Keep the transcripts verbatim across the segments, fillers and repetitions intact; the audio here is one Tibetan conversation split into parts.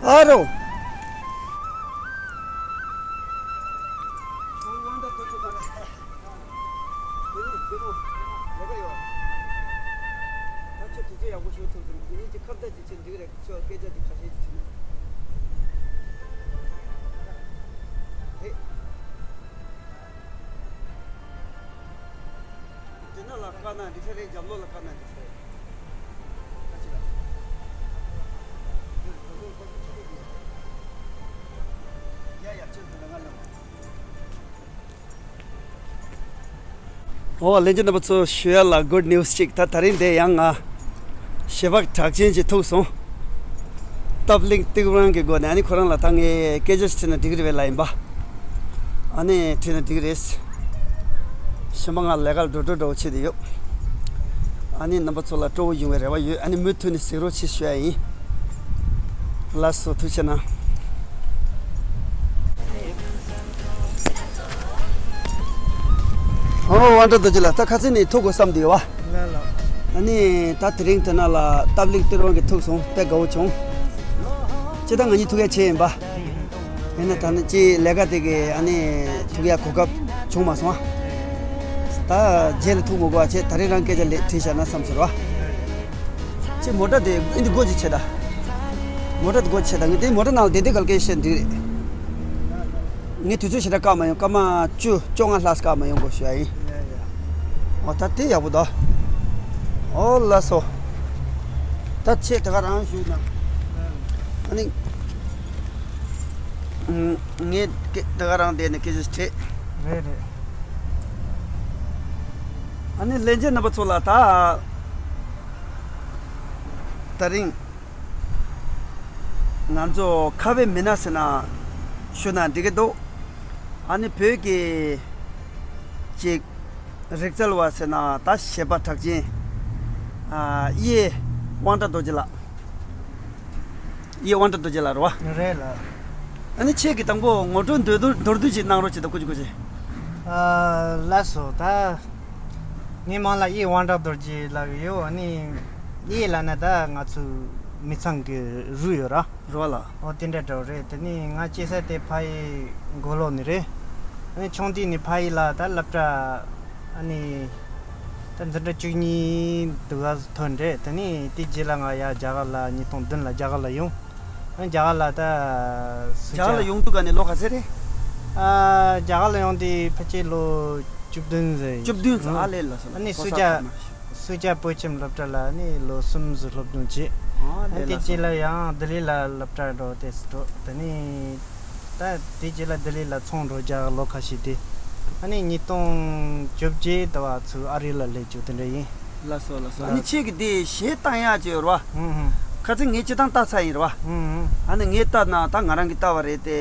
ཨ་རོ། དེ་ན་ལ་ཀ་ན་འགྲིག་ས་རེད། རྒྱབ་ལོགས་ལ་ཀ་ན་འགྲིག་ས་རེད། ཁ་ཅིག་ལ། ཡ་ཡ་ཅིག་དེ་ན་ང་ལ། ཨོ་ལྷན་རྒྱས་རྣམ་པ་ཚོ། ཞུ་ཡ་ལ་good news ཅིག་ད་ད་རིང་འདི་ཡང་ང་ཞལ་འབག་གྲགས་ཅན་ཅིག་ཐུག་སོང་། སྟབས་ལེགས་ཏིག་རང་གི་སྒོ་ནས། ཨ་ནི་ཁོ་རང་ལ་ད་ངས་སྐད་ཆ་ཞིག་དྲིས་ན་འགྲིག་གི་རེད་པས་ལབ་ཡིན་པ། ཨ་ནི་དྲིས་ན་འགྲིག་གི་རེད། གཞན་པ་ང་ལས་ཀ་ལ་འགྲོ་འགྲོ་འགྲོ་བྱེད་དུ་ཡོད། ཨ་ནི་རྣམ་པ་ཚོ་ལ་སྤྲོ་བོ་ཡོང་བའི་རེ་བ་ཡོད། ཨ་ནི་མུ་མཐུད་ནས་གཟིགས་རོགས་བྱེད་ཞུ་ཡ་ཡིན། ལགས་སོ། ཐུགས་རྗེ་གནང་། ཨོ་དབང་གྲགས་རྡོ་རྗེ་ལགས། ད་ཁ་སང་ནས་ཐུག་དགོས་བསམ་བསྡད་ཡོད་པ། ལགས་ལགས། ཨ་ནི་ད་དེ་རིང་དེ་ན་ལ་སྟབས་ལེགས་ཏིག་རང་གིས་ཐུག་སོང་། དཔེ་དགའ་བོ་བྱུང་། སྤྱིར་བཏང་ང་གཉིས་ཐུག་ཡ་བྱས་ཡིན་པ། ཡིན་ན་ད་ནི་ཅིག་ལས་ཀ་དེ་གི་ཨ་ནི་ཐུག་ཡ་གོ་སྐབས་བྱུང་མ་སོང་ཨ། ད་རྗེས་ལ་ཐུག་མི་དགོས་པ་བྱས། ད་རིང་རང་སྐད་ཆ་ལས་དྲིས་བཞག་ན་བསམ་ཟེར་བ། ཅིག་མོ་ཊ་དེ་འདི་སྒོ་ཅིག་ཕྱེ་ད། མོ་ཊ་དེ་སྒོ་ཕྱེ་ད། ངས་དེ་མོ་ཊ་ནང་ལ་བསྡད་དེ་ག་ལ་སྐད་ཆ་བཤད་འགྲིག་རེད། ངས་དུས་ཚོད་ཞེ་དྲག་བཀག་མ་ཡོང་། སྐར་མ་བཅུ་བཅོ་ལྔ་ལྷག་བཀག་མ་ཡོང་དགོས་ཞུ་ཡ་ཡིན། ཡ་ཡ། ཨོ་ད་དེ་ཡག་པོ་འདུག་ཨོ་ལགས་སོ། ད་ཁྱེད་དེ་ག་རང་བཞུགས་ན། ཨ་ནི། ངས་སྐད་དེ་ག་རང་བསྡད་ནས་སྐད་ཆ་དྲིས། རེད་རེད། ཨ་ནི་ལྷན་རྒྱས་རྣམ་པ་ཚོ་ལ་ད། དེ་རིང་ང་ཚོ་ཁ་བའི་མི་སྣ་ཟེར་ན་ཞུ་ན་འགྲིག་གི་འདུག་ཨ་ནི་བོད་ཀྱི་ཅིག་རིག་རྩལ་བ་ཟེར་ན་ད་གཞས་པ་གྲགས་ཅན། ཨ་གཡས་དབང་གྲགས་རྡོ་རྗེ་ལགས། གཡས་དབང་གྲགས་རྡོ་རྗེ་ལགས་རེད་པ། རེད་ལགས། ཨ་ནི་ཁྱེད་ཀྱིས་དང་པོ་ངོ་སྤྲོད་མདོར་བསྡུས་མདོར་བསྡུས་ཅིག་གནང་རོགས་བྱེད་དང་། སྐུ་མཁྱེན་སྐུ་མཁྱེན། ཨ་ལགས་སོ། ད་ངའི་མིང་ལ་གཡས་དབང་གྲགས་རྡོ་རྗེ་ལབ་ཀྱི་ཡོད། ཨ་ནི་གཡས་ལབ་ན་ད་ང་ཚོའི་མི་ཚང་གི་རུས་ཡོད་ར། རེད་པ་ལགས། ཨོ་དེ་འདྲ་འདྲ་བོ་རེད། དེ་ནས་ང་སྐྱེས་ས་དེ་ཕ་ཡུལ་མགོ་ལོག་ནས་རེད། ཨ་ནི་ཆུང་དུས་ནས་ཕ་ཡུལ་ལ་ད་སློབ་གྲྭ་ཨ་ནི་ད་འཛིན་གྲྭ་བཅུ་གཉིས་དུ་ག་ཐོན་རེད། དེ་ནས་དེ་རྗེས་ལ་ང་ཡར་རྒྱ་གར་ལ་ཉིས་སྟོང་བདུན་ལ་རྒྱ་གར་ལ་ཡོང་། ཨ་ནི་རྒྱ་གར་ལ་ད་སུ་རྒྱ་གར་ལ་ཡོང་དུས་ག་ནས་ལོ་ག་ཚོད་རེད། ཨ་རྒྱ་གར་ལ་ཡོང་དུས་ཕལ་ཆེར་ལོ་བཅུ་བདུན་ཟེར། བཅུ་བདུན་ཙམ། ཨ་ལས་ལགས་སོ། ཨ་ནི་གོ་ས་སུ་ཇ་ག་མ་ཤེས། སུ་ཇ་བོད་ཁྱིམ་སློབ་གྲྭ་ལ་ནི་ལོ་གསུམ་ཙམ་སློབ་སྦྱོང་བྱས། ཨ་ཨ་ནི་ལས་དེ་ལགས་རྗེས་སོ། ལ་ཡང་ལྡི་ལི་ལ་སློབ་གྲྭ་འགྲོ་དེ་སུ་འགྲོ། དེ་ནི་ད་དེ་རྗེས་ལ་ལྡི་ལི་ལ་ཚོང་འགྲོ་རྒྱག་ལོ་ཁ་ཤས་དེ། ཨ་ནི་ཉིས་སྟོང་བཅོ་བརྒྱད་དུ་བ་ཚུར་ཨ་རི་ལ་སླེབས་བྱུང་། དེ་འདྲ་ཡིན། ལགས་སོ་ལགས་སོ། ཨ་ནི་ཁྱེད་ཀྱི་དེ་གཞས་བཏང་ཡག་ཅིག་ཡོད་རེད་པ། ཧུམ་ཧུམ། ཁ་སང་ངས་སྤྱིར་བཏང་ལྟ་ཚར་ཡིན་རེད་པ། ཧུམ་ཧུམ། ཨ་ནི་ངས་ལྟ་ན་ད་ང་རང་གིས་ལྟ་བ་རེད་དེ།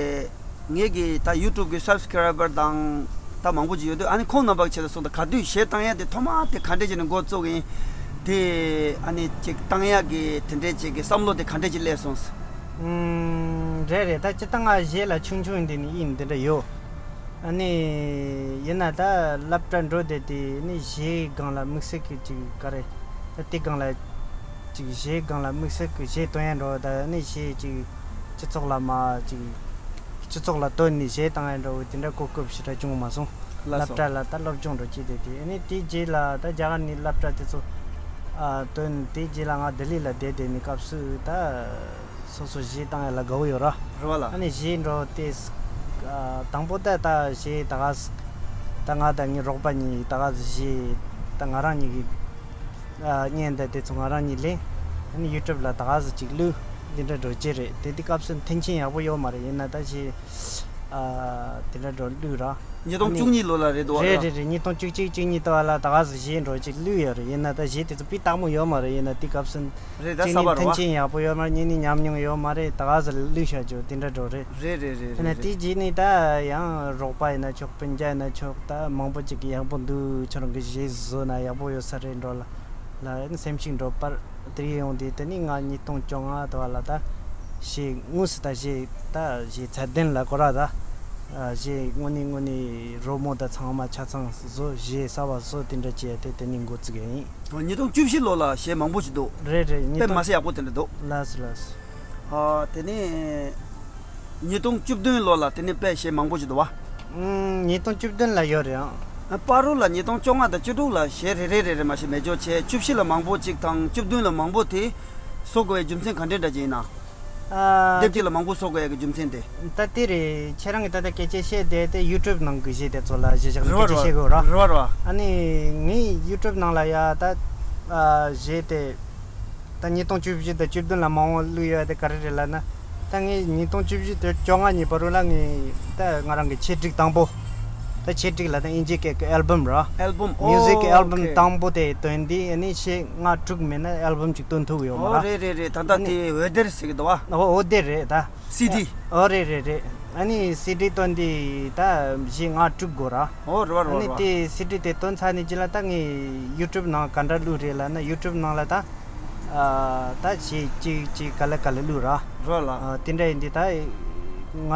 ངེད་ཀྱི་ད་ཡུ་ཊུབ་གི་སབ་སི་ཀ་རའི་བར་དང་ད་མང་པོ་ཅིག་ཡོད་དུས། ཨ་ནི་ཁོང་རྣམ་པ་ཆེད་དུ་གསུངས་ད། ག་དུས་གཞས་བཏང་ཡག་དེ་ཐོག་མ་དེ་ག་འདྲས་བྱས་ནས་འགོ་བཙུགས་ཡིན། དེ་ཨ་ནི་ཅིག་བཏང་ཡག་གི་དེ་འདྲས་ཅིག་གི་བསམ་བློ་དེ་ག་འདྲས་ཅིག་སླེབས་སོང་། ཨུམ། རེད་རེད། ད་སྤྱིར་བཏང་ང་གཞས་ལ་ཆུང་ཆུང་འདི་ནས་དབྱིངས་འདི་འདྲ་ཡོད། ཨ་ནི་ཡིན་ན་ད་སློབ་གྲྭ་འགྲོ་བསྡད་དེ་ནི་གཞས་སྒང་ལ་དམིགས་བསལ་གྱི་ཅིག་ག་རེ། ད་དེ་སྒང་ལ་ཅིག་གཞས་སྒང་ལ་དམིགས་བསལ་གྱི་གཞས་བཏང་ཡག་འགྲོ་བ། ད་ནི་གཞས་ཅིག་སྤྱི་ཚོགས་ལ་མ་ཅིག་སྤྱི་ཚོགས་ལ་བཏོན་ནས་གཞས་བཏང་ཡག་འགྲོ་བ་དེ་འདྲ་གོ་སྐབས་ཞེ་དྲག་བྱུང་མ་སོང་། ལགས་སོ། སློབ་གྲྭ་ལ་ད་སློབ་སྦྱོང་འགྲོ་བྱས་བསྡད་དེ། ཨ་ནི་དེའི་རྗེས་ལ་ད་རྒྱ་གར་ནས་སློབ་གྲྭ་དེ་ཚོ་ཨ་བཏོན། དེའི་རྗེས་ལ་ང་ལྡི་ལི་ལ་བསྡད་བསྡད་ནས་སྐབས་སུ་ད་སོ་སོ་གཞས་བཏང་ཡག་ལ་དགའ་བོ་ཡོད་ར། རེད་པ་ལགས། ཨ་ནི་གཞས་འགྲོ་དེ་ཨ་དང་པོ་ད་ད་གཞས་ད་ག་ས་ད་ང་དང་ངའི་རོགས་པ་གཉིས་ད་ག་ས་གཞས་ད་ང་རང་གཉིས་ཀྱི་ཨ་བརྙན་དང་དེ་ཚོ་ང་རང་གཉིས་ལེན། ཨ་ནི་ཡུ་ཊུབ་ལ་ད་ག་ས་ཅིག་བླུགས། འདི་འདྲ་འགྲོ་བྱས་རེད། དེ་དུས་སྐབས་སུ་མཐུན་རྐྱེན་ཡག་པོ་ཡོད་མ་རེད། ཡིན་ན་ད་གཞས་ཨ་དེ་འདྲ་འགྲོ་བླུགས་ར། ཉིས་སྟོང་བཅུ་གཉིས་ལོ་ལ་རེད་འདུག་བ། རེད་རེད་རེད། ཉིས་སྟོང་བཅུ་གཅིག་བཅུ་གཉིས་དུ་བ་ལ་ད་ག་ས་གཞས་འགྲོ་ཅིག་བླུགས་ཡོད་རེད། ཡིན་ན་ད་གཞས་དེ་ཚོ་དཔེ་དག་མོ་ཡོད་མ་རེད། ཡིན་ན་དེ་སྐབས་སུ་རེད། ད་གཅིག་ནས་གསར་པ་རེད་མཐུན་པ། རྐྱེན་ཡག་པོ་ཡོད་མ་རེད། གཉིས་ནས་ཉམས་མྱོང་ཡོད་མ་རེད། ད་ག་ས་བླུགས་བཞག་རྒྱུ་དེ་འདྲ་འགྲོ་རེད། རེད་རེད་རེད། ཡིན་ན་རེད་དེའི་རྗེས་ནས་ད་ཡང་རོགས་པ་ཡིན་ན་ཆོག་སྤུན་ཀྱག་ཡིན་ན་ཆོག་ད་མང་པོ་ཅིག་གིས་ཡག་པོ་འདུག་ཁྱོད་རང་གི་གཞས་བཟོ་ན་ཡག་པོ་ཡོད་ས་རེད་འགྲོ་ལ་ལ་སེམས་ཤུགས་འགྲོ་པར། དེ་ཡོང་དུས་དེ་ནི་ང་ཉིས་སྟོང་བཅོ་ལྔ་དུ་བ་ལ་ད་གཞས་དངོས་སུ་ད་གཞས་ད་གཞས་ཚད་ལྡན་ལ་གོ་ར་ད་གཞས་དངོས་གནས་དངོས་གནས་རོལ་མོ་ད་ཚང་མ་ཆ་ཚང་བཟོ། གཞས་གསར་པ་བཟོ་དེ་འདྲ་བྱས་ཏེ་དེ་ནི་འགོ་བཙུགས་ཡིན། ཉིས་སྟོང་བཅུ་བཞི་ལོ་ལ་གཞས་མང་པོ་ཞིག་འདུག་རེད་རེད། ཉིས་དཔེ་སྟོང་མ་ཟད་ཡག་པོ་དེ་འདྲ་འདུག་ལགས་སོ་ལགས་སོ། ཨ། དེ་ནས་ཉིས་སྟོང་བཅུ་བདུན་ལོ་ལ་དེ་ནས་དཔེ་གཞས་མང་པོ་ཞིག་འདུག་བ། ཨང་། ཉིས་སྟོང་བཅུ་བདུན་ལ་ཡོད་རེད་ཨང་། པར་རུ་ལ་ཉིས་སྟོང་བཅོ་ལྔ་དང་བཅུ་དྲུག་ལ་གཞས་རེ་རེ་རེ་རེ་མ་ཞིག་མེད་འཇོག་བྱས། བཅུ་བཞི་ལ་མང་པོ་གཅིག་དང་བཅུ་བདུན་ལ་མང་པོ་དེ་བཟོ་དགོས་པའི་རྒྱུ་མཚན་ག་འདྲའི་འདྲ་ཅིག་ཡིན་ན། ཨ། དེབ་གཅིག་ལ་མང་པོ་བཟོ་དགོས་ཡ་གི་རྒྱུ་མཚན་དེ། ད་དེ་རེད། ཁྱེད་རང་གིས་ད་ལྟ་སྐད་ཆ་བཤད་བསྡད་དེ་ཡུ་ཊུབ་ནང་གི་གཞས་དེ་ཚོ་ལ་གཞི་བཞག་ནས་རེད་བ། སྐད་ཆ་བཤད་དགོས་ར། རེད་བ། རེད་བ། ཨ་ནི་ངས་ཡུ་ཊུབ་ནང་ལ་ཡ་ད་ཨ་གཞས་དེ་ད་ཉིས་སྟོང་བཅུ་བཞི་དང་བཅུ་བདུན་ལ་མང་བོ་བླུགས་ཡོད་དེ་ག་རེ་རེད་ལབ་ན། ད་ངས་ཉིས་སྟོང་བཅུ་བཞི་དང་བཅོ་ལྔ་གཉིས་བར་དུ་ལ་ངས་ད་ང་རང་གི་ཆེད་སྒྲིག་དང་པོ། ད་ཆེད་སྒྲིག་ལ་ད་ཨིན་ཇི་སྐད་ཀྱི་ཨལ་བམ་ར། ཨལ་བམ། མིའུ་ཟིག་གི་ཨོ་ཨལ་བམ་ཁེ། དང་པོ་དེ་བཏོན་དུས་ཨ་ནི་གཞས་ལྔ་དྲུག་མེད་ན་ཨལ་བམ་ཅིག་བཏོན་ཐུབ་ཡོད་མ་ཨོ་ར། རེད་རེད་རེད། ད་ལྟ་ཨ་ནི་དེ་འོད་སྡེར་ཟེར་གི་འདུག་བ། ཨོ་འོད་སྡེར་རེད་ད། སི་ཌི། ཨོ་རེད་རེད་རེད། ཨ་ནི་སི་ཌི་བཏོན་དུས་ད་གཞས་ལྔ་དྲུག་དགོས་ར། ཨོ་རེད་བ། ཨ་རེད་ནི་བ། དེ་སི་ཌི་དེ་བཏོན་ཚར་ནས་རྗེས་ལ་ད་ངས་ཡུ་ཊུབ་ནང་ག་འདྲ་བླུགས་རེད་ལབ་ན་ཡུ་ཊུབ་ནང་ལ་ད་ཨ་ད་གཞས་གཅིག་གཅིག་ག་ལེ་ག་ལེ་བླུགས་ར། རེད་ལ། ཨ་དེ་འདྲ་ཡིན་དུས་ད་ང་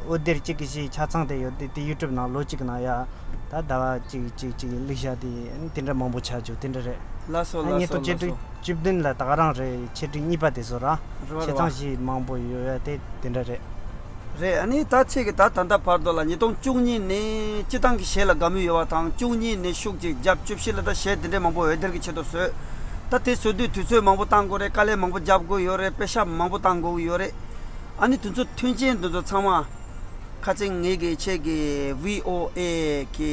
འོད་སྡེར་གཅིག་གི་གཞས་ཆ་ཚང་དེ་ཡོད་དེ་དེ་ཡུ་ཊུབ་ནང་ལོ་གཅིག་ནང་ཡ། ད་ཟླ་བ་གཅིག་གཅིག་གཅིག་བླུགས་བཞག་དེ་དེ་འདྲ་མང་པོ་ཆགས་བཅུག་དེ་འདྲ་རེད། ལགས་སོ། ཨ་ལགས་ཉིས་སྟོང་སོ། བཅུ་ལགས་དྲུག་སོ། བཅུ་བདུན་ལ་ད་ག་རང་རེད། ཆེད་སྒྲིག་གཉིས་པ་དེ་ཚོ་ར། རེད་བ། ཆེ་རེད་བ། ཚང་ཞིག་མང་པོ་ཡོད་ཡ་དེ་དེ་འདྲ་རེད། རེད། ཨ་ནི་ད་ཁྱེད་ཀྱིས་ད་ད་ལྟ་བར་དུ་ལ་ཉིས་སྟོང་བཅུ་གཉིས་ནས་སྤྱིར་བཏང་གི་གཞས་ལ་དགའ་མོས་ཡོད་པ་དང་བཅུ་གཉིས་ནས་ཤུགས་ཅིག་བརྒྱབ། བཅུ་བཞི་ལ་ད་གཞས་དེ་འདྲའི་མང་པོ་འོད་སྡེར་གྱི་ཆེད་དུ་བཟོས། ད་དེ་བཟོ་དུས་དུས་ཚོད་མང་པོ་བཏང་དགོས་རེད། དཀའ་ལས་མང་པོ་རྒྱབ་དགོས་ཡོད་རེད། པེ་ཤ་མང་པོ་བཏང་དགོས་ཡོད་རེད། ཨ་ནི་དེ་ཚོ་མཐུན་རྐྱེན་དེ་ཚོ་ཚང་མ། ཁ་ཅིག་ངེད་ཀྱི་ཁྱེད་ཀྱི་ཝི་ཨོ་ཨེ་གི་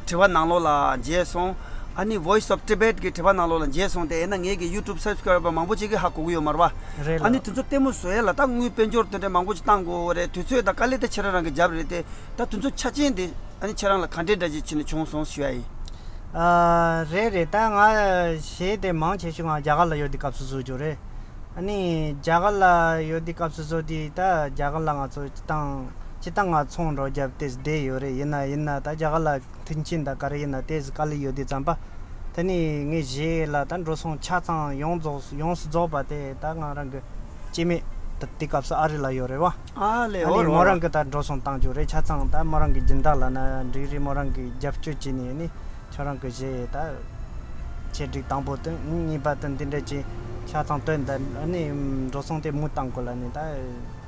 དྲི་བ་ནང་ལོགས་ལ་མཇལ་སོང་། ཨ་ནི་Voice of Tibet གི་དྲི་བ་ནང་ལོགས་ལ་མཇལ་སོང་སྟེ། ཡིན་ན་ངེད་ཀྱི་ཡུ་ཊུབ་སབ་སི་ཀ་རབ་པ་མང་པོ་ཅིག་གིས་ཧ་གོ་གི་ཡོད་མ་རེད་བ། རེད་ལ། ཨ་ནི་དེ་ཚོ་ལྟད་མོ་བཟོ་ཡས་ལ་ད་དངུལ་དཔལ་འབྱོར་དེ་འདྲ་མང་པོ་ཅིག་བཏང་དགོས་རེད། དུས་ཚོད་དང་དཀའ་ལས་དེ་ཁྱེད་རང་རང་གིས་རྒྱབ་རེད་དེ། ད་དེ་ཚོ་ཆ་རྐྱེན་དེ་ཨ་ནི་ཁྱེད་རང་ལ་ག་འདྲའི་འདྲ་ཅིག་བྱས་ནས་བྱུང་སོང་ཞུ་ཡ་ཡིན། ཨ་རེད་རེད། ད་ང་གཞས་དེ་མང་ཆེ་ཤོས་ང་རྒྱ་གར་ལ་ཡོད་དུས་སྐབས་སུ་བཟོ་རྒྱུ་རེད། ཨ་ནི་རྒྱ་གར་ལ་ཡོད་དུས་སྐབས་སུ་བཟོ་དུས་ད་རྒྱ་གར་ལ་ང་ཚོ་སྤྱི་བཏང་སྤྱི་བཏང་ང་ཚོང་འགྲོ་རྒྱབ་དེ་བསྡད་ཡོད་རེད། ཡིན་ན་ཡིན་ན་ད་རྒྱ་གར་ལ་མཐུན་རྐྱེན་དང་ག་རེ་ཡིན་ན་དེ་ཟིག་དཀའ་ལས་ཡོད་དུས་ཙམ་པ། དེ་ནས་ངའི་གཞས་ལ་ད་འགྲོ་སོང་ཆ་ཚང་ཡོངས་རྫོགས་ཡོངས་སུ་རྫོགས་པ་དེ་ད་ང་རང་གི་སྐྱེ་དམན་ད་དེ་སྐབས་སུ་ཨ་རི་ལ་ཡོད་རེད་བ། ཨ་ལས། ཨ་ནི་ཨོ་རེད། མོ་ཨོ་རང་རེད། གི་ད་འགྲོ་སོང་བཏང་རྒྱུ་རེད། ཆ་ཚང་ད་མོ་རང་གི་སྦྱིན་བདག་ལབ་ན་འགྲིག་རེད། མོ་རང་གི་རྒྱབ་སྐྱོར་བྱས་ནས་ནི། ཁྱོད་རང་གི་གཞས་ད་ཆེད་སྒྲིག་དང་པོ་དེ་གཉིས་པ་དེ་འདི་འདྲ་ཅིག་ཆ་ཚང་བཏོན། ད་ཨ་ནི་འགྲོ་སོང་དེ་མུ་བཏང་དགོས་ལ་ནི་ད་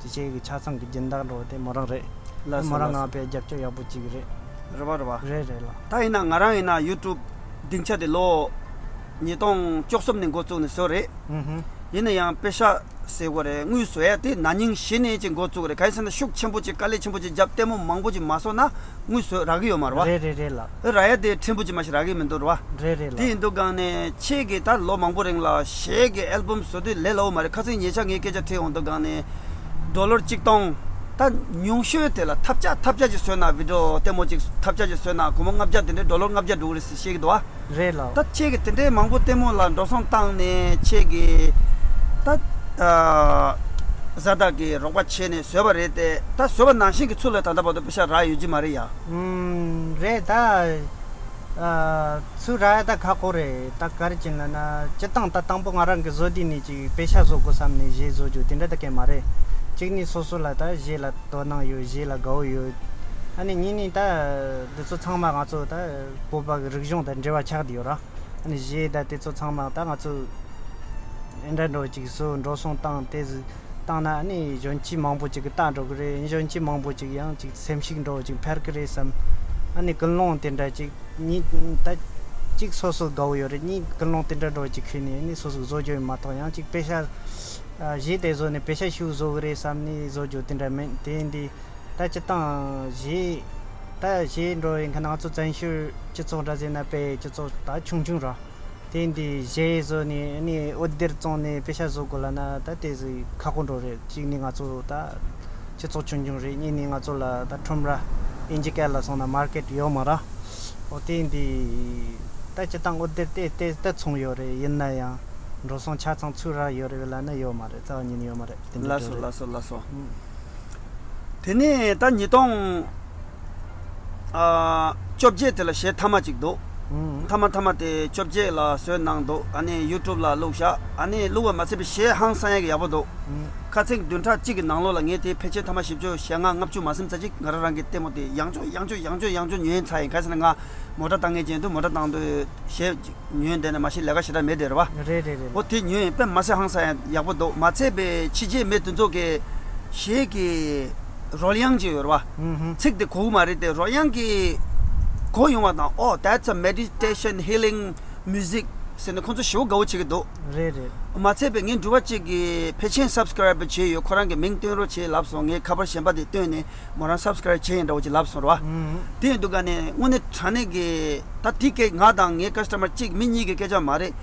གཞས་ཀྱི་ཆ་ཚང་གི་སྦྱིན་བདག་འགྲོ་དེ་མོ་རང་རེད། ལགས་སོ། མོ་རང་ལགས་སོ། ང་དཔེ་རྒྱབ་སྐྱོར་ཡག་པོ་ཅིག་རེད། རེད་བ། རེད་བ། རེད་རེད་ལགས། ད་ཡིན་ན་ང་རང་ཡིན་ན་ཡུ་ཊུབ་སྡིངས་ཆ་དེ་ལོ་ཉིས་སྟོང་བཅུ་གསུམ་ནས་འགོ་བཙུགས་ནས་བཟོས་རེད། ཨུ་ཧུ། ཡིན་ན་ཡང་པེ་ཤ་ཟེར་དགོས་རེད། དངུལ་བཟོ་ཡ་དེ་ན་ནིང་གཞེས་ནས་ཅིག་འགོ་བཙུགས་རེད། གང་ཡིན་ཟེར་ན་ཤུགས་ཆེན་པོ་ཅིག་དཀའ་ལས་ཆེན་པོ་ཅིག་བརྒྱབ། ལྟད་མོ་མང་པོ་ཅིག་མ་བཟོ་ན་དངུལ་བཟོ་རག་གི་ཡོད་མ་རེད་བ། རེད་རེད་རེད་ལགས། རག་ཡ་དེ་ཕྲན་བུ་ཅིག་མ་ཞིག་རག་གི་མི་འདུག་རེད་བ། རེད་རེད་དེ་ལགས། ཡིན་དུས་སྒང་ནས་ཁྱེད་ཀྱིས་ད་ལོ་མང་པོ་རིང་ལ་གཞས་ཀྱི་ཨལ་བམ་བཟོ་དུས་ལས་སླ་བོ་མ་རེད། ཁ་སང་ཉེ་ཆར་ངས་སྐད་ཆ་དྲིས་ཡོང་དུས་སྒང་ནས་ཌོ་ལར་གཅིག་སྟོང་། ད་ཉུང་ཤོས་དེ་ལ་ཐབས་ཆག་ཐབས་ཆག་ཅིག་བཟོས་ན་བི་ཌིའོ་ལྟད་མོ་ཅིག་ཐབས་ཆག་ཅིག་བཟོས་ན་སྒོར་མོ་ལྔ་བརྒྱ་དེ་འདྲའི་ཌོ་ལར་ལྔ་བརྒྱ་འགྲོ་གི་རེད་ཟེར་བཤད་ཀྱི་འདུག་བ། རེད་ལགས། ད་ཁྱེད་ཀྱིས་དེ་འདྲའི་མང་པོ་ལྟད་མོ་ལ་འགྲོ་སོང་བཏང་ནས་ཁྱེད་ཀྱིས་ད་ཨ་བཟའ་ཟླ་གི་རོགས་པ་བྱས་ནས་བཟོས་པ་རེད་དེ། ད་བཟོས་པ་ནང་བཞིན་གྱི་ཚུར་ལ་ད་ལྟ་བར་དུ་པེ་ཤ་རག་ཡོད་ཀྱི་མ་རེད་ཡ། ཨུམ། རེད་ད། ཨ་ཚུར་རག་ཡ་ད་ཁག་པོ་རེད། ད་ག་རེ་བྱས་ན་ན་སྤྱིར་བཏང་ད་དང་པོ་ང་རང་གི་བཟོ་དུས་ནས་ཅིག་པེ་ཤ་བཟོ་དགོས་བསམ་ནས་གཞས་བཟོ་རྒྱུ་དེ་འདྲ་ད་གས་མ་རེད། གཅིག་ནས་སོ་སོ་ལ་ད་གཞས་ལ་དོ་སྣང་ཡོད། གཞས་ལ་དགའ་བོ་ཡོད། ཨ་ནི་གཉིས་ནས་ད་འདི་ཚོ་ཚང་མ་ང་ཚོ་ད་བོད་པ་གི་རིག་གཞུང་དང་འབྲེལ་བ་ཆགས་བསྡད་ཡོད་ར། ཨ་ནི་གཞས་ད་དེ་ཚོ་ཚང་མ་ད་ང་ཚོ་ཨེ་འདྲ་འགྲོ་ཅིག་བཟོ་འགྲོ་སོང་བཏང་དེ་ཟིག་བཏང་ན་ཨ་ནི་གཞོན་སྐྱེས་མང་པོ་ཅིག་གི་ལྟ་འགྲོ་གི་རེད། གཞོན་སྐྱེས་མང་པོ་ཅིག་ཡང་ཅིག་སེམས་ཤུགས་འགྲོ་ཅིག་འཕར་གི་རེད་བསམ། ཨ་ནི་ཀུན་སློང་དེ་འདྲ་ཅིག་གཉིས་ད་གཅིག་སོ་སོ་དགའ་བོ་ཡོད་རེད། གཉིས་ཀུན་སློང་དེ་འདྲ་འགྲོ་ཅིག་ཁུལ་ནས་ཨ་ནི་སོ་སོ་བཟོ་རྒྱུ་ཡོད་མ་གཏོགས་ཡང་ཅིག་པེ་ཤ་གཞས་དེ་བཟོ་ནས་པེ་ཤ་ཤུགས་བཟོ་གི་རེད་བསམ་ནས་བཟོ་རྒྱུ་དེ་འདྲ་མེད། དེ་འདི་ད་སྤྱིར་བཏང་གཞས་ད་གཞས་འགྲོ་ཡིན་མཁན་ང་ཚོ་བཙན་བྱོལ་སྤྱི་ཚོགས་འདྲ་ཟེར་ན་དཔེ་སྤྱི་ཚོགས་ད་ཆུང་ཆུང་ར། དེ་འདི་གཞས་བཟོ་ནས་ཨ་ནི་འོད་སྡེར་བཙོང་ནས་པེ་ཤ་བཟོ་དགོས་ལབ་ན་ད་དེ་ཟིག་ཁག་པོ་འགྲོ་རེད། གཅིག་ནི་ང་ཚོ་ད་སྤྱི་ཚོགས་ཆུང་ཆུང་རེད། གཉིས་ནི་ང་ཚོ་ལ་ད་ཁྲོམ་ར་ཨིན་ཇི་སྐད་ལ་སོང་ན་མར་ཀེཊ་ཡོད་མ་རེད། འོ་དེ་འདི་ད་སྤྱིར་བཏང་འོད་སྡེར་དེ་དེ་ད་ཚོང་ཡོད་རེད། ཡིན་ན་ཡང་འགྲོ་སོང་ཆ་ཚང་ཚུར་རག་ཡོད་རེད་ལབ་ན་ཡོད་མ་རེད། རྩ་བ་ཉིད་ནས་ཡོད་མ་རེད། དེ་འདྲ་ལགས་སོ་འགྲོ་རེད། ལགས་སོ་ལགས་སོ། ཨུམ། དེ་ནས་ད་ཉིས་སྟོང་ཨ་བཅོ་བརྒྱད་དེ་ལ་གཞས་མཐའ་མ་གཅིག་འདུག་ཨུམ། མཐའ་མ་མཐའ་མ་དེ་བཅོ་བརྒྱད་ལ་བཟོས་གནང་འདུག་ཨ་ནི་ཡུ་ཊུབ་ལ་བླུགས་བཞག་ཨ་ནི་བླུགས་པ་མ་ཚད་པའི་གཞས་ཧང་སང་ཡག་གི་ཡག་པོ་འདུག་ཨུམ། ཁ་ཚིག་བདུན་ཕྲག་གཅིག་གི་ནང་ལོགས་ལ་ངས་དེ་ཕལ་ཆེར་མཐའ་མ་བཞི་བཅུ་ཞེ་ལྔ་ལྔ་བཅུ་མ་ཟིན་ཙམ་ཅིག་ང་རང་རང་གི་ལྟད་མོ་དེ་ཡང་བསྐྱར་ཡང་བསྐྱར་ཡང་བསྐྱར་ཡང་བསྐྱར་ཉན་ཚར་ཡིན། ག་རེ་ཟེར་ན་ང་མོ་ཊ་བཏང་མཁན་ཅན་དུ་མོ་ཊ་བཏང་དུས་གཞས་ཉོས་བསྡད་ནས་མ་གཞི་ལས་ཀ་ཞེ་དྲག་མེད་དེ་རེད་བ། རེད་རེད་རེད། འོ་དེ་ཉོས་ཡིན་དཔེ་མ་སྲིད་ཧང་སང་ཡག་པོ་འདུག་མ་ཚད་པའི་ཕྱི་རྗེས་མེད་དེ་ཚོ་གི་གཞས་ཀྱི་རོལ་དབྱངས་ཅིག་ཡོད་རེད་བ། ཧུམ་ཧུམ། ཚིག་དེ་གོ་གི་མ་རེད་དེ་རོལ་དབྱངས་ཀྱི་གོ་ཡོང་བ་དང་Oh, that's a meditation healing music ཟེར་ནས་ཁོང་ཚོ་ཞེ་པོ་དགའ་བོ་བྱེད་ཀྱི་འདུག་རེད་རེད། མ་ཚད་པའི་ངའི་འགྲུལ་པ་གཅིག་གིས་ཕལ་ཆེར་སབ་སི་ཀ་རའེབ་བྱས་ཡོད། ཁོ་རང་གི་མིང་བཏོན་རོགས་བྱེད་ལབ་སོང་། ངས་ཁ་པར་གཞན་པ་དེ་བཏོན་ནས། མོ་རང་སབ་སི་ཀ་རའེབ་བྱས་ཡིན་འདྲ་བོ་ཅིག་ལབ་སོང་ར་བ། ཨུམ། དེ་ཡིན་དུས་ག་ནས་དངོས་གནས་དྲང་གནས་ཀྱི་ད་དེ་སྐད་ང་དང་ངའི་ཀ་སི་ཊ་མར་གཅིག་མི་གཉིས་ཀྱི་སྐད་ཆ་མ་རེད།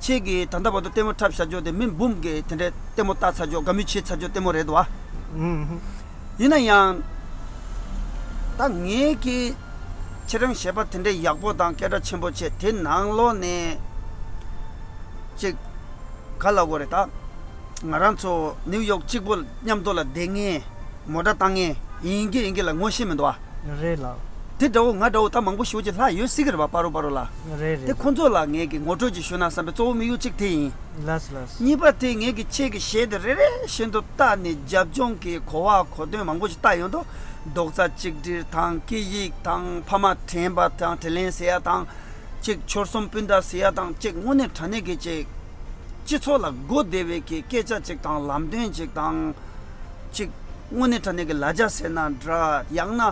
ཁྱེད་ཀྱིས་ད་ལྟ་བར་དུ་ལྟད་མོ་འཁྲབ་བཞག་རྒྱུ་དེ་མི་འབུམ་གྱིས་དེ་འདྲའི་ལྟད་མོ་ལྟ་ཚར་རྒྱུ་དགའ་མོས་བྱེད་ཚར་རྒྱུ་ལྟད་མོ་རེད་འདུག་བ། ཨུམ། ཡིན་ན་ཡང་ད་ངས་ཀྱི་ཁྱེད་རང་གཞས་པ་དེ་འདྲའི་ཡག་པོ་དང་སྐད་གྲགས་ཆེན་པོ་བྱས་དེ་ནང་ལོགས་ནས་གཅིག་ག་ལབ་དགོས་རེད་ད། ང་རང་ཚོ་ནིའུ་ཡོག་གཅིག་པོ་མཉམ་དུ་ལ་བསྡད་མཁན་མོ་ཊ་བཏང་མཁན་ཡིན་གྱི་ཡིན་གྱི་ལ་ངོ་ཤེས་མི་འདུག་ཨ། རེད་ལགས། དེ་འདྲ་བོ་ང་འདྲ་བོ་ད་མང་པོ་ཞེ་པོ་ཅིག་ལྷག་ཡོད་སྲིད་ཀྱི་རེད་པ་པ་རུ་པ་རུ་ལ། རེད་དེ་རེད། ཁོང་ཚོ་ལ་ངས་ཀྱི་ངོ་སྤྲོད་ཅིག་ཞུ་ན་བསམ་པའི་གཙོ་བོ་དམིགས་ཡུལ་གཅིག་དེ་ཡིན། ལགས་ལགས། གཉིས་པ་དེ་ངས་ཀྱི་ཁྱེད་ཀྱི་གཞས་དེ་རེ་རེ་བཞིན་དུ་བལྟས་ནས་རྒྱབ་ལྗོངས་ཀྱི་གོ་བ་གོ་དོན་མང་པོ་ཞིག་བལྟས་ཡོང་དུས་རྡོག་རྩ་གཅིག་སྒྲིལ་དང་སྐད་ཡིག་དང་ཕ་མ་དྲན་པ་དང་དྲིན་ལན་ཟེར་ཡ་དང་། གཅིག་ཆོལ་གསུམ་སྤུན་ཟླ་ཟེར་ཡ་དང་གཅིག་དངོས་གནས་དྲང་གནས་ཀྱི་གཅིག་སྤྱི་ཚོགས་ལ་གོ་བདེ་བའི་གི་སྐད་ཆ་གཅིག་དང་ལམ་སྟོན་གཅིག་དང་། གཅིག་དངོས་གནས་དྲང་གནས་ཀྱི་ལ་རྒྱ་ཟེར་ན་འདྲ་ཡང་ན་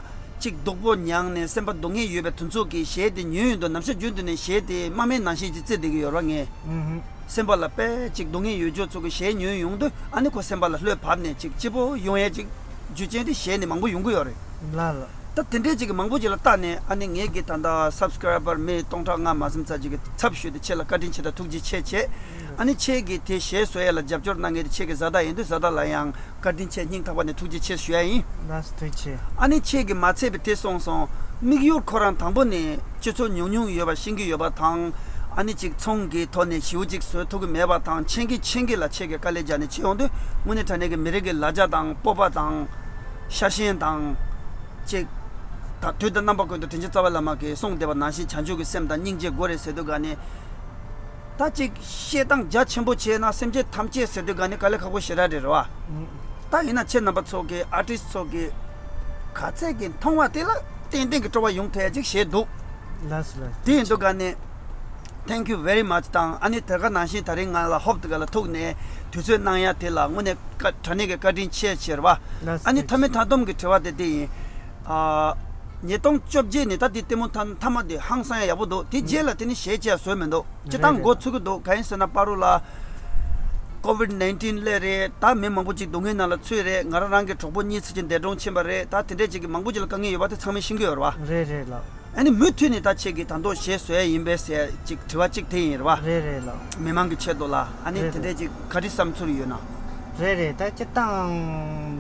གཅིག་སྡུག་པོ་མྱངས་ནས་སེམས་པ་སྡུག་བསྔལ་ཡོད་པའི་དུས་ཚོད་ཀྱི་གཞས་དེ་ཉོས་ཡོང་དུས་ནམ་ཞག་རྒྱུན་དུ་ནས་གཞས་དེ་དམག་མིའི་ནང་བཞིན་གྱི་བརྩི་བསྡད་ཀྱི་ཡོད་རེད་བ་ངས། ཨུ་ཧུ། སེམས་པ་ལ་དཔེ་གཅིག་སྡུག་བསྔལ་ཡོད་ཅོག་ཚོ་གི་གཞས་ཉོས་ཡོང་དུས་ཨ་ནི་ཁོ་སེམས་པ་ལ་བློས་བབས་ནས་གཅིག་སྐྱིད་པོ་ཡོང་ཡས་གཅིག་རྒྱུ་རྐྱེན་དེ་གཞས་ནི་མང་པོ་ཡོང་གི་ཡོད་རེད། ལ་ལ། ད་དེ་འདྲས་ཅིག་གི་མང་པོ་ཅིག་ལ་བལྟས་ནས་ཨ་ནི་ངེད་ཀྱི་ད་ལྟ་སབ་སི་ཀ་རའེ་བར་མི་སྟོང་ཕྲག་ལྔ་མ་ཟིན་ཙམ་ཅིག་གི་ཚབ་ཞུས་ཏེ་ཁྱེད་ལ་བཀའ་དྲིན་ཆེ་དང་ཐུགས་རྗེ་ཆེ་བྱས། ཨ་ནི་ཁྱེད་ཀྱིས་དེ་གཞས་བཟོ་ཡ་ལ་རྒྱབ་སྐྱོར་གནང་མཁན་དེ་ཁྱེད་ཀྱི་བཟའ་ཟླ་ཡིན་དུས་བཟའ་ཟླ་ལ་ཡང་བཀའ་དྲིན་ཆེ་སྙིང་ཐག་པ་ནས་ཐུགས་རྗེ་ཆེ་ཞུ་ཡ་ཡིན། ལགས་སོ་ཐུགས་རྗེ་ཆེ། ཨ་ནི་ཁྱེད་ཀྱིས་མ་ཚད་པའི་དེ་སོང་སོང་དམིགས་ཡུལ་ཁོ་རང་དང་པོ་ནས་སྤྱི་ཚོགས་ཉུང་ཉུང་ཡོད་པ་ཤེས་ཀྱི་ཡོད་པ་དང་། ཨ་ནི་ཅིག་ཚོང་གི་ཐོག་ནས་ཞེ་པོ་ཅིག་བཟོ་ཐུབ་ཀྱི་མེད་པ་དང་ཆེན་གྱིས་ཆེན་གྱིས་ལ་ཁྱེད་ཀྱིས་དཀའ་ལས་རྒྱག་ནས་བྱེད་ཡོང་དུས་དངོས་གནས་དྲང་གནས་ཀྱི་མི་རིགས་ཀྱི་ལ་རྒྱ་དང་སྤོབས་པ་དང་། ཤ་ཞེན་དང་། ཅིག་ད་དུས་དང་རྣམ་པ་ཀུན་ཏུ་དྲིན་ཅན་རྩ་བའི་བླ་མ་གིས་གསུངས་བསྡད་པ་ནང་བཞིན་བྱང་ཆུབ་ཀྱི་སེམས་དང་སྙིང་རྗེ་དགོས་རེད་ཟེར་དུས་ག་ནས། ད་ཅིག་བཤད་སྟངས་རྒྱ་ཆེན་པོ་བྱས་ན་སེམས་ཅན་ཐམས་ཅད་ཟེར་དུས་ག་ནས་དཀའ་ལས་ཁག་པོ་ཞེ་དྲག་རེད་རེད་བ། ད་ཡིན་ན་ཁྱེད་རྣམ་པ་ཚོ་གི་ཨར་ཊིསི་ཚོ་གི་ག་ཚད་ཀྱི་མཐོང་བ་དེ་ལ་ཏན་ཏན་གྱི་སྤྲོ་བ་ཡོང་ཐུབ་ཡ་ཅིག་བྱས་འདུག་ལགས་སོ་ལགས། དེ་ཡིན་དུས་ག་ནས། Thank you very much དང་ཨ་ནི་དེ་ག་ནང་བཞིན་ད་རིང་ང་ལ་ཧོབ་དེ་ག་ལ་ཐུག་ནས་དུས་ཚོད་གནང་ཡ་དེ་ལ་དངོས་གནས་བཀའ་དྲང་གནས་ཀྱི་བཀའ་དྲིན་ཆེ་ཆེ་རེད་བ། ལགས་སོ། ཨ་ནི་མཐའ་མའི་མཐའ་སྡོམ་གྱི་དྲི་བ་དེ་དེ་ཡིན། ཨ། ཉིས་སྟོང་བཅོ་བརྒྱད་ནས་ད་དེ་ལྟད་མོ་མཐའ་མཐའ་མ་དེ་ཧང་སང་ཡ་ཡག་པོ་འདུག་དེ་རྗེས་ལ་དེ་ནི་གཞས་བྱས་བཟོས་མི་འདུག་སྤྱི་བཏང་མགོ་ཚོས་ཀྱི་འདུག་གང་ཡིན་ཟེར་ན་པ་རུ་ལ་ཀོ་ཝིད་ནའིན་ཊིན་སླེབས་རེད། ད་མི་མང་པོ་ཅིག་སྡུག་བསྔལ་ནང་ལ་ཚུད་རེད། ང་རང་རང་གི་གྲོགས་པོ་གཉིས་ཙམ་ཅིག་འདས་གྲོངས་ཕྱིན་པ་རེད། ད་དེ་འདྲས་ཅིག་གི་མང་པོ་ཅིག་ལ་དཀའ་ངལ་ཡོད་པ་དེ་ཚང་མས་ཤེས་ཀྱི་ཡོད་རེད་བ། རེད་རེད་ལགས། ཨ་ནི་མུ་མཐུད་ནས་ད་ཁྱེད་ཀྱིས་ད་དུང་གཞས་བཟོ་ཡ་ཡིན་པས་ཟེར་ཅིག་དྲི་བ་གཅིག་དེ་ཡིན་རེད་བ། རེད་རེད་ལགས། མི་མང་གི་ཆེད་དུ་ལ་ཨ་ནི་རེད་དེ་འདྲས་རེད། ཅིག་ག་རེ་བསམ་ཚུལ་ཡོད་ན། རེད་རེད། ད་སྤྱིར་བཏང་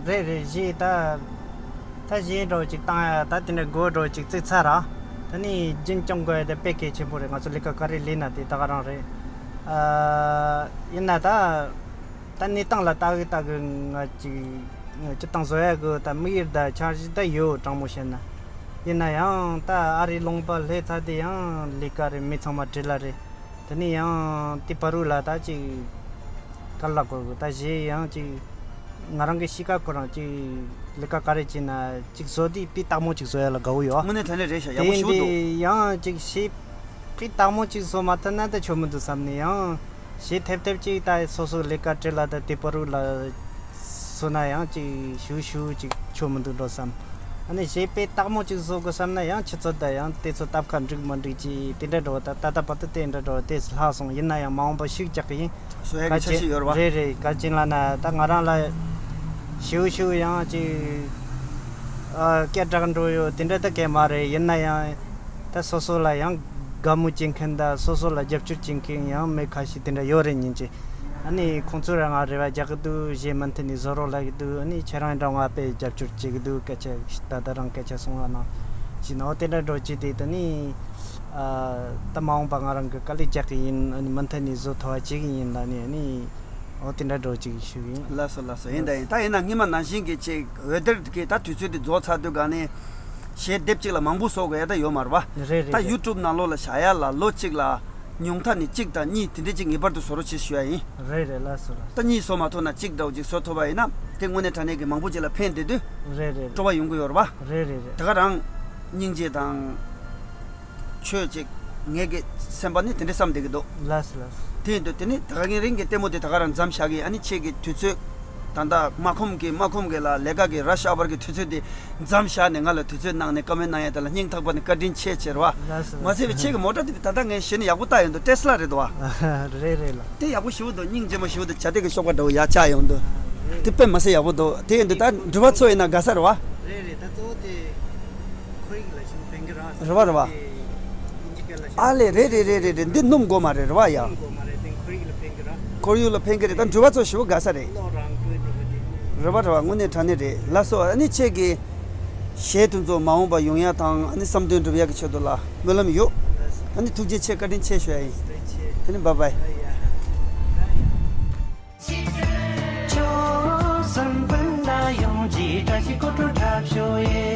རེད་རེད། གཞས་ད་ད་གཞས་འདྲ་བོ་ཅིག་བཏང་ཡ་ད་དེ་འདྲ་མགོ་འདྲ་བོ་ཅིག་བཙུགས་ཚར་ར། ད་ནི་རྒྱུན་སྐྱོང་དགོས་ཡ་དེ་དཔེ་གལ་ཆེན་པོ་རེད། ང་ཚོ་ལས་ཀ་ག་རེ་ལས་ན་དེ་ད་ག་རང་རེད། ཨ། ཡིན་ན་ད་ད་གནས་སྟངས་ལ་ལྟ་གི་ལྟ་གི་ང་ཅིག་སྤྱིར་བཏང་བཟོ་ཡ་གི་ད་དམིགས་ཡུལ་ད་འཆར་གཞི་ད་ཡོད་དྲང་མོ་བཤད་ན། ཡིན་ན་ཡང་ད་ཨ་རིའི་ལུང་པ་སླེབས་ཚར་དུས་ཡང་ལས་ཀ་རེད། མི་ཚང་མ་བྲེལ་ལ་རེད། དེ་ནས་ཡང་དེ་བར་དུ་ལ་ད་ཅིག་ག་ལ་གོ་གི་ད་གཞས་ཡང་ཅིག་ང་རང་གི་གཤིས་ཀ་ཁོ་རང་ཅིག་ལས་ཀ་ག་རེ་བྱས་ན་ཅིག་བཟོ་དུས་དཔེ་སྟག་མོ་ཅིག་བཟོ་ཡ་ལ་དགའ་བོ་ཡོད། དངོས་གནས་དྲང་གནས་རེད་ཤག་ཡག་པོ་ཞེ་པོ་འདུག་དེ་ཡང་ཅིག་གཞས་དཔེ་སྟག་མོ་ཅིག་བཟོ་མ་ཐུབ་ན་ད་ཆོ་མི་འདུག་བསམ་ནས་ཡང་གཞས་ཐེབས་ཐེབས་ཅིག་ད་སོ་སོ་ལས་ཀ་བྲེལ་ལ་ད་དེ་བར་དུ་ལ་བཟོ་ན་ཡང་ཅིག་ཞུ་ཞུ་ཅིག་ཆོ་མི་འདུག་འགྲོ་བསམ། ཨ་ནི་གཞས་དཔེ་སྟག་མོ་ཅིག་བཟོ་དགོས་བསམ་ན་ཡང་ཆུ་ཚོད་དང་ཡང་དེ་ཚོ་སྟབས་ཁ་འགྲིག་མ་འགྲིག་ཅིག་དེ་འདྲ་འགྲོ་ད་ད་ལྟ་བར་དུ་དེ་འདྲ་འགྲོ་དེ་ལྷག་སོང་། ཡིན་ན་ཡང་མ་འོངས་པ་ཤུགས་རྒྱག་གི་ཡིན། བཟོ་ཡ་གི་འཆར་གཞི་ཡོད་རེད་བ། རེད་རེད། ག་ཅིག་ལབ་ན་ད་ང་རང་ལ་ཞུ་ཞུ་ཡང་ཅིག་ཨ་སྐད་གྲགས་འགྲོ་ཡོད་དེ་འདྲ་ད་གས་མ་རེད། ཡིན་ན་ཡང་ད་སོ་སོ་ལ་ཡང་དགའ་མོས་བྱེད་མཁན་དང་སོ་སོ་ལ་རྒྱབ་སྐྱོར་བྱེད་མཁན་ཡང་མི་ཁ་ཤས་དེ་འདྲ་ཡོད་རེད་སྙིང་རྗེ། ཨ་ནི་ཁོང་ཚོས་རང་ང་རེ་བ་རྒྱག་གི་འདུག་གཞས་མུ་མཐུད་ནས་བཟོ་རོགས་ལབ་ཀྱི་འདུག་ཨ་ནི་ཁྱེད་རང་འདྲ་ང་དཔེ་རྒྱབ་སྐྱོར་བྱེད་ཀྱི་འདུག་སྐད་ཆ་ད་ལྟ་རང་སྐད་ཆ་གསུང་བ་ནང་བཞིན་ཨོ་དེ་འདྲ་འགྲོ་བྱས་ཏེ་ད་ནི་ཨ་ད་མ་འོངས་པ་ང་རང་གི་དཀའ་ལས་རྒྱག་གི་ཡིན། ཨ་ནི་མུ་མཐུད་ནས་བཟོ་ཐུབ་པ་བྱེད་ཀྱི་ཡིན་ལབ་ནས་ཨ་ནི་ཨོ་དེ་འདྲ་འགྲོ་བྱེད་ཀྱི་ཞུ་གི་ཡིན། ལགས་སོ་ལགས་སོ། ཡིན་ད་ཡིན་ད་ཡིན་ན་སྔོན་མ་ནང་བཞིན་གྱི་ཅིག་འོད་སྡེར་གྱི་ད་དུས་ཚོད་དེ་རྫོགས་ཚར་དུས་ག་ནས། གཞས་དེབ་གཅིག་ལ་མང་པོ་བཟོ་དགོས་ཡ་ད་ཡོད་མ་རེད་པ། རེད་རེད་ད་རེད། ཡུ་ཊུབ་ནང་ལོགས་ལ་བཞག་ཡ་ལ་ལོ་གཅིག་ལ་ཉུང་མཐའ་ནས་གཅིག་དང་གཉིས་དེ་འདྲས་གཅིག་ངེས་པར་དུ་བཟོ་རོགས་བྱེད་ཞུ་ཡ་ཡིན། རེད་རེད། ལགས་སོ་ལགས་སོ། ད་གཉིས་བཟོ་མ་ཐུབ་ན་གཅིག་འདྲ་བོ་གཅིག་བཟོ་ཐུབ་པ་ཡིན་ན་དེ་དངོས་གནས་དྲང་གནས་ཀྱི་མང་པོ་ཅིག་ལ་ཕན་བདེ་དུས་རེད་རེད། སྤྲོ་བ་ཡོང་གི་ཡོད་རེད་པ། རེད་རེད་རེད། དེ་ག་རང་སྙིང་རྗེ་དང་། ཆོས་ཅིག་ངེད་ཀྱི་སེམས་པ་ནི་དེ་འདྲས་བསམ་བསྡད་ཀྱི་འདུག་ལགས་སོ་ལགས་སོ། དེ་ཡིན་དུས་དེ་ནི་ད་ག་ངེད་རང་གི་ལྟད་མོ་དེ་ད་ག་རང་མཚམས་བཞག་གི། ཨ་ནི་ཁྱེད་ཀྱི་དུས་ཚོད་ད་ལྟ་མ་ཁོམ་གི་མ་ཁོམ་གི་ལ་ལས་ཀ་གི་ར་ཤ་བར་གི་དུས་ཚོད་དེ་མཚམས་བཞག་ནས་ང་ལ་དུས་ཚོད་གནང་ནས་བཀའ་མོལ་གནང་ཡ་དེ་ལ་སྙིང་ཐག་པ་ནས་བཀའ་དྲིན་ཆེ་ཆེ་རེད་པ། ལགས་སོ་ལགས་སོ། མ་ཚད་པའི་ཁྱེད་ཀྱི་མོ་ཊ་དེ་ད་ལྟ་ངས་ཞེ་ནས་ཡག་པོ་བལྟ་ཡོང་འདུག་ཊེ་སི་ལ་རེད་འདུག་པ། རེད་རེད་ལགས། དེ་ཡག་པོ་ཞེ་པོ་འདུག་སྙིང་རྗེ་མོ་ཞེ་པོ་འདུག་བྱ་དེ་གི་གཤོག་པ་འདྲ་བོ་ཡར་བཅག་ཡོང་འདུག་དེ་དཔེ་མ་སྲིད་ཡག་པོ་འདུག་དེ་ཡིན་དུས་ད་འགྲུལ་པ་ཚོ་ཡིན་ན་དགའ་ས་རེད་པ། རེད་རེད། ད་གཙོ་བོ་དེ་ཁོར་ཡུག་ལ་ཞིག་ཕན་གི་ར། རེད་པ་རེད་པ། དེ་དབྱིན་ཇི་སྐད་ལ་ཞིག་ཨ་ལས་རེད་རེད་རེད་རེད་རེད། འདི་སྣུམ་དགོས་མ་རེད། རེད་པ་ཡ། སྣུམ་དགོས་མ་རེད། དེ་ཁོར་ཡུག་ལ་ཕན་གི་ར། ཁོར་ཡུག་ལ་ཕན་གི་རེད། ད་འགྲུལ་པ་ཚོ་ཞེ་པོ་དགའ་ས་རེད། གློག་རང་བཀོལ་འགྲོ་གི་དེ། རེད་པ་རེད་པ། དངོས་གནས་དྲང་གནས་རེད། ལགས་སོ། ཨ་ནི་ཁྱེད་ཀྱི་གཞས་དེ་ཚོ་མ་འོངས་པ་ཡོང་ཡ་དང་ཨ་ནི་བསམ་དོན་འགྲུབ་ཡ་གི་ཆེད་དུ་ལ་སྨོན་ལམ་ཡོད། ལགས་སོ། ཨ་ནི་ཐུགས་རྗེ་ཆེ། བཀའ་དྲིན་ཆེ་ཞུ་ཡ་ཡིན། བཀའ་དྲིན་ཆེ། དེ་ནི་བཱའི་བཱའི། ཨ་ཡ།